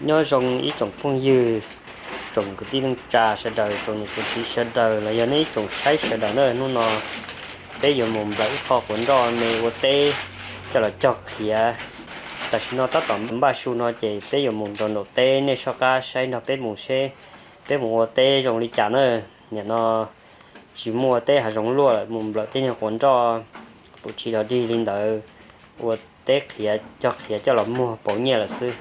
Nyob zoo ib tsoom phooj ywg, tsoom kwv tij neej tsa sawv daws, tsoom niam tsoom txiv sawv daws los yog nej ib tsoom saib sawv daws na. Hnub no peb yuav mus nplawm ib qho quav nroj me ua teb coj los cog qhiav. Tam sim no tab tom npaj su no ces peb yuav mus rau nraum teb, nej soj qab saib nrog peb mus seb peb mus ua teb zoo li cas na. Nim no tsis muaj teb hav zoov luaj lawm, mus nplawm tej niag quav nroj pum tshis los dig li ntawd, ua teb qhiav cog qhiav coj los muag pauv nyiaj lawm xwb.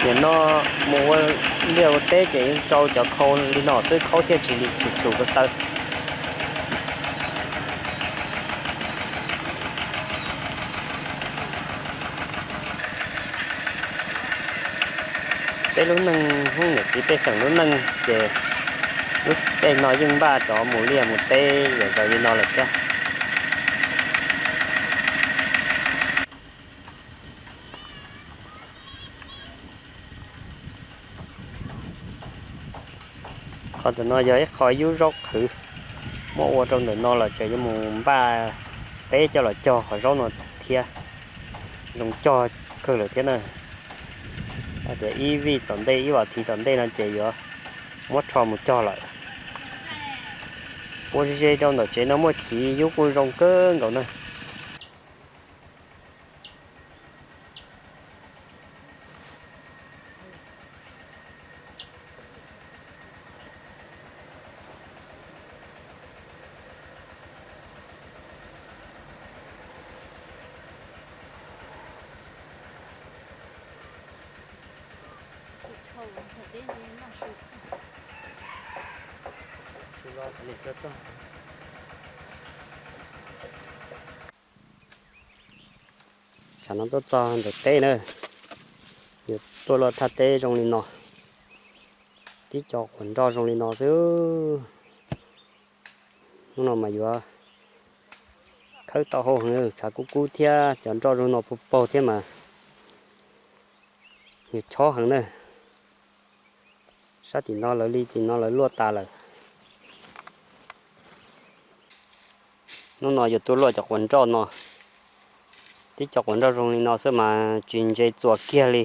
Nim no mus ua liaj ua teb ces yeej rau cov khau li no xwb, khaub thiaj tsis li tsis tshum ko taw. Peb lub neej Hmoob niam txiv pej xeem lub neej ces lub caij no yeej npaj cov mus liaj mus teb zom zaws li no lawm thiab. Qhov ntawm no yog ib qho yub zaub qhwv, muab ua rau ntawm no lawm ces yuav mus npaj teb coj los cog qhov zaub no thiab. Zoo cog kawg lawm thiab na. Hais tias ib vij tom ntej ib vas thiv tom ntej no ces yuav muab rho mus cog lawm. Ua ze ze rau ntawm tsev no muaj chiv yub kuj zoo kawg nkaus na. Tsam no tuaj txog ntawm teb na, yuav tuaj luaj thaj teb zoo li no, tib co quav nroj zoo li no xwb. Hnub no mas yuav khawb tau hauv heev, tshav kub kub thiab cov nroj zoo no puag paug thiab mas yuav chob heev na. Sab tim no lawv li tim no lawv luaj tas lawm. Hnub no yuav tuaj luaj cov quav nroj no, tib co quav nroj zoo li no xwb mas tsis ntse txuas kiag li.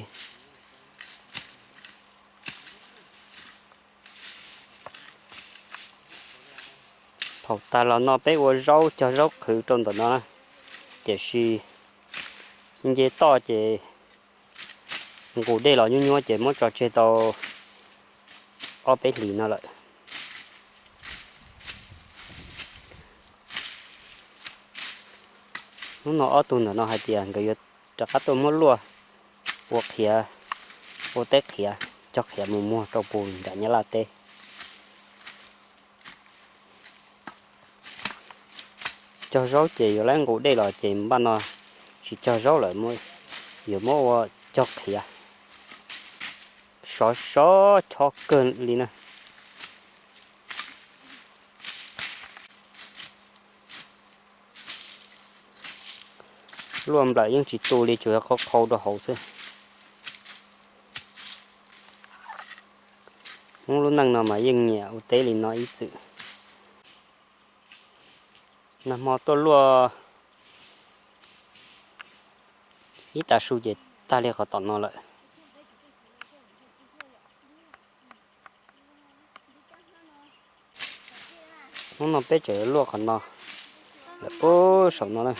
Thaum tag los no peb ua zaub cog zaub qhwv rau ntawm no, tiam sis nce toj ces nqus dej los nyuab nyuab ces muab tso tseg tau ob peb hlis no lawm. Hnub no ob tug ntawm no hais tias nkawd yuav rov qab tuaj muab luaj ua qhiav, ua teb qhiav, cog qhiav mus muag rau puag nram Nyab Laj teb. Cog zaub ces yuav lab nqus dej los ces npaj no tsis cog zaub lawm, yuav muab ua cog qhiav. Sov sov chob kawg li na. Luaj nplawm yeej tsis tu li, tsuas yog qhau qhau rau hauv xwb. Hmoob lub neej no mas yeej nyiam ua teb li no ib txwm. Nag hmo tuaj luaj ib tav su ces tag li qhov tom no lawm. Hnub no peb tseem luaj qhov no lawm puag saum no na.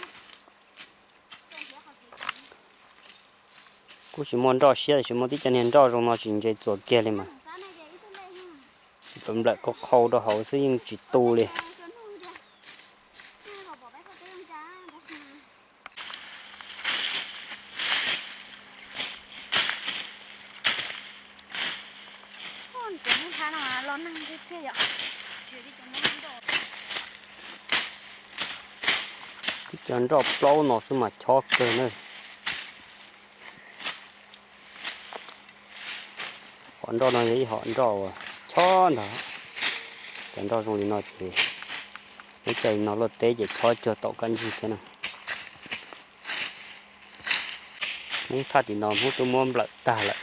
Kuj tsis muaj nroj siab, tsis muaj tib co niag nroj zoo no tsis ntse txuas kiag li mas. Nplawm nplawm qhau qhau rau hauv xwb yeej tsis tu li. Tib co nroj plaub no xwb mas chob kawg na. Hom nroj no yog ib hom nroj uas Chob ntag. Cov nroj zoo li no ces, muab coj li no luaj teb ces chob cuag taum kab ntsig thiab na. Hmoob thaj tim no Hmoob twb muab nplawm tag lawm.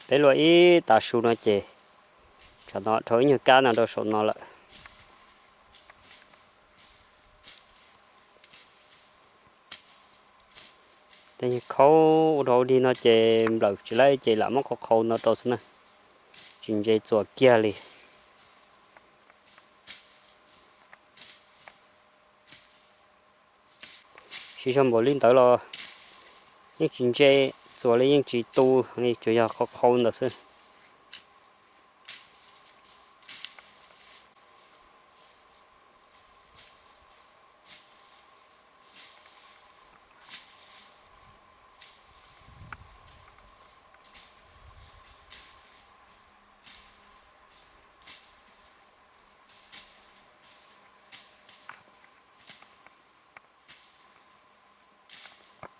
Peb luaj ib tav su no ces tsam no dhau ib nyuag kab no rau saum no lawm. Tej khau ua rau dig no ces nplawm tsis laib ces lam muab qhau qhau no rau xwb na, tsis ntse txuas kiag li. Siv zog npaum li ntawd los yeej tsis ntse txuas li, yeej tsis tu li, tsuas yog qhau qhau ntawd xwb.